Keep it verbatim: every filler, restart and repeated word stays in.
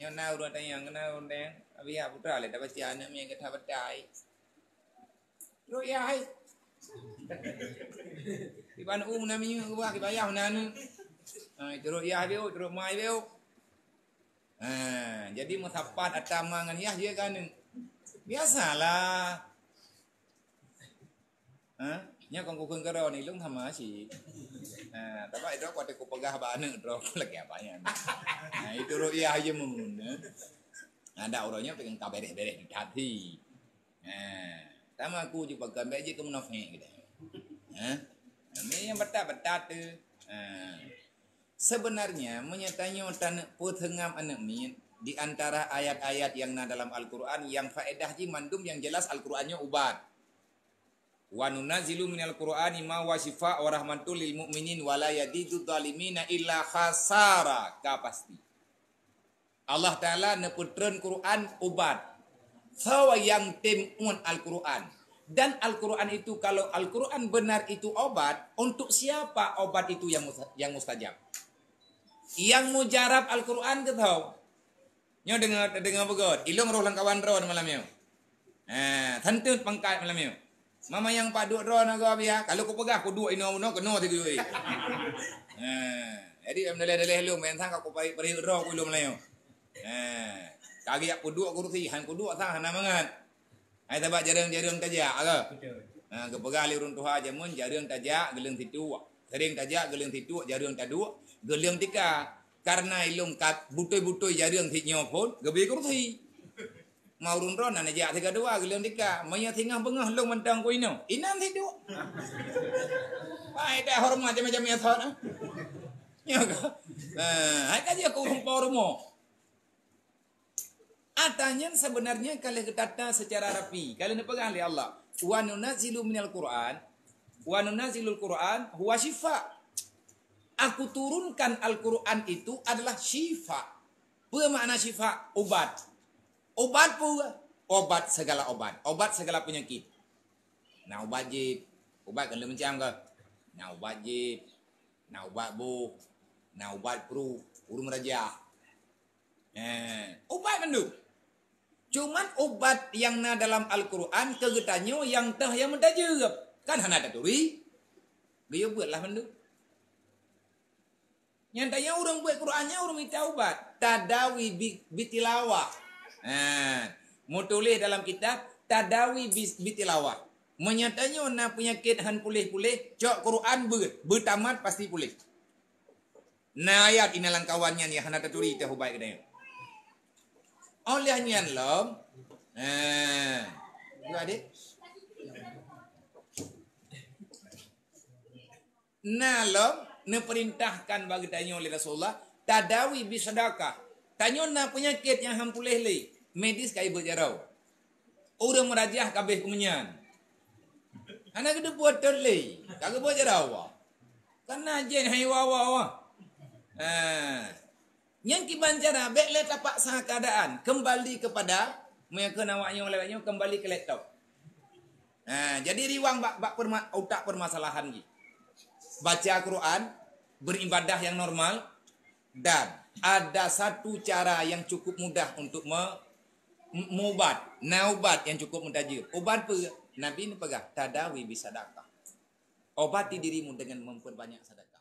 Nyoe na ureuëng tanyong, na ureuëng tanyong. Abi ya putra le dapat si aneuk mi kata betai. Ruqyah hai. Iban u na mi ubah dibayar na aneuk. Ha, itu ruqyah biu, itu ruqmai biu. Ha, jadi meusapat atama ngan yah je kan. Biasalah. Ha? Nya kon kukheun keudroe ni lôn sama cit. Ha, tapi droe kuat kupeugah bak aneuk droe lagée apa nyan. Ha, itu ruqyah je mun. Ha? Ada ureuëng nyoe pengen ka bereh-bereh di hati. Ha, sama aku juga kan baik je ke munafik gitu. Ha? Ini yang betat-betat tu. Ha. Sebenarnya meunyoe tanyoe taneuk peuteungam aneuk miet di antara ayat-ayat yang na dalam Al-Quran yang faedah ji mandum yang jelas Al-Qurannya ubat. Wa nunazzilu minal Qur'ani ma wa syifa wa rahmatul lil mu'minin wa la yazidu zalimina illa khasara. Ka pasti. Allah Ta'ala neupeutreun Quran ubat. Soe nyang tem uet Al-Quran. Dan Al-Quran itu, kalau Al-Quran benar itu obat, untuk siapa obat itu yang musta-, yang mustajab? Yang mujarab Al-Quran ke tau? Nyoe deungoe, deungoe beugöt. Ilong roh lam kawan droe malam nyoe. Ha, santeut pangkat malam nyoe. Mama nyang pat duek droe na gob ya. Kalau kupeugah kuduek inoe-inoe keunoe sigeue. Ha, jadi em daleh-daleh lom, em sang ka kuparit-parit droe ku ilong malam nyoe. Ha, kagak kuduek kursi, han kuduek sang hana mangat. Hai sabab jareueng-jareueng tajak ke? Ha, geupeugah lé ureuëng tuha jameun jareueng tajak geuleueng situek. Sering tajak geuleueng situek jareueng taduek, geuleueng tika. Karena ilong kat butôi-butôi jareueng sit nyoe phon geubri kursi. Ma ureuëng droe na neujak siga dua geuleueng tika. Meunyoe singoh beungoh lôn mantong ku inoe, inan situek. Hai dah horeumat jamé-jamé asat. Nyoe ka. Ha, hai ka jeuet keu ureuëng po rumoh. Ata nyan sebenarnya ka lheueh geutata secara rapi. Ka lheueh neupeugah lé Allah, "Wa nunazzilu minal Qur'an, wa nunazzilul Qur'an huwa syifa." Aku turunkan Al-Quran itu adalah syifa. Peue makna syifa? Ubat. Ubat peue? Obat segala obat. Obat segala penyakit. Na ubat jip. Ubat kan leueh macam ke? Na ubat jip. Na ubat boh. Na ubat pru. Ureuëng meurajah. Eh, ubat mandum. Cuman ubat nyang na dalam Al-Quran keu geutanyoe nyang teuh nyang meutajeueb. Kan hana taturi. Geuyue buet lah mandum. Nyang tanyoe ureuëng buet Quran nyan ureuëng mita ubat. Tadawi bi-, bitilawah. Ha, meutuléh dalam kitab tadawi bis-, bitilawah. Meunyoe tanyoe na peunyakét han puléh-puléh, cok Quran beuet, beutamat pasti puléh. Na ayat inan lam kawan nyan nyang hana taturi teuh ubat geutanyoe. Óh lheueh nyan lom, ha, dua adik. Na lom neupeurintahkan bak geutanyoe lé Rasulullah, tadawi bisadaqah. Tanyoe na peunyakét nyang han puléh lé, medis ka ibeuet jaroe. Ureuëng meurajah ka abéh keumeunyan. Hana geuteupeue teuh lé, ka geubeuet jaroe. Kana jén hai wawa. Ha. Nyan kiban cara bék lé tapaksa keuadaan, kembali kepada, meunyoe kheun awak nyoe lewat nyoe, kembali ke laptop. Ha, jadi riwang bak, bak perma-, utak permasalahan jih. Baca Quran, beribadah yang normal, dan ada satu cara yang cukup mudah untuk me-, m-, meuubat. Na ubat nyang cukup meutajeueb. Ubat peue? Nabi neupeugah, "Tadawi bisadaqah." Obati dirimu dengan memperbanyak sedekah.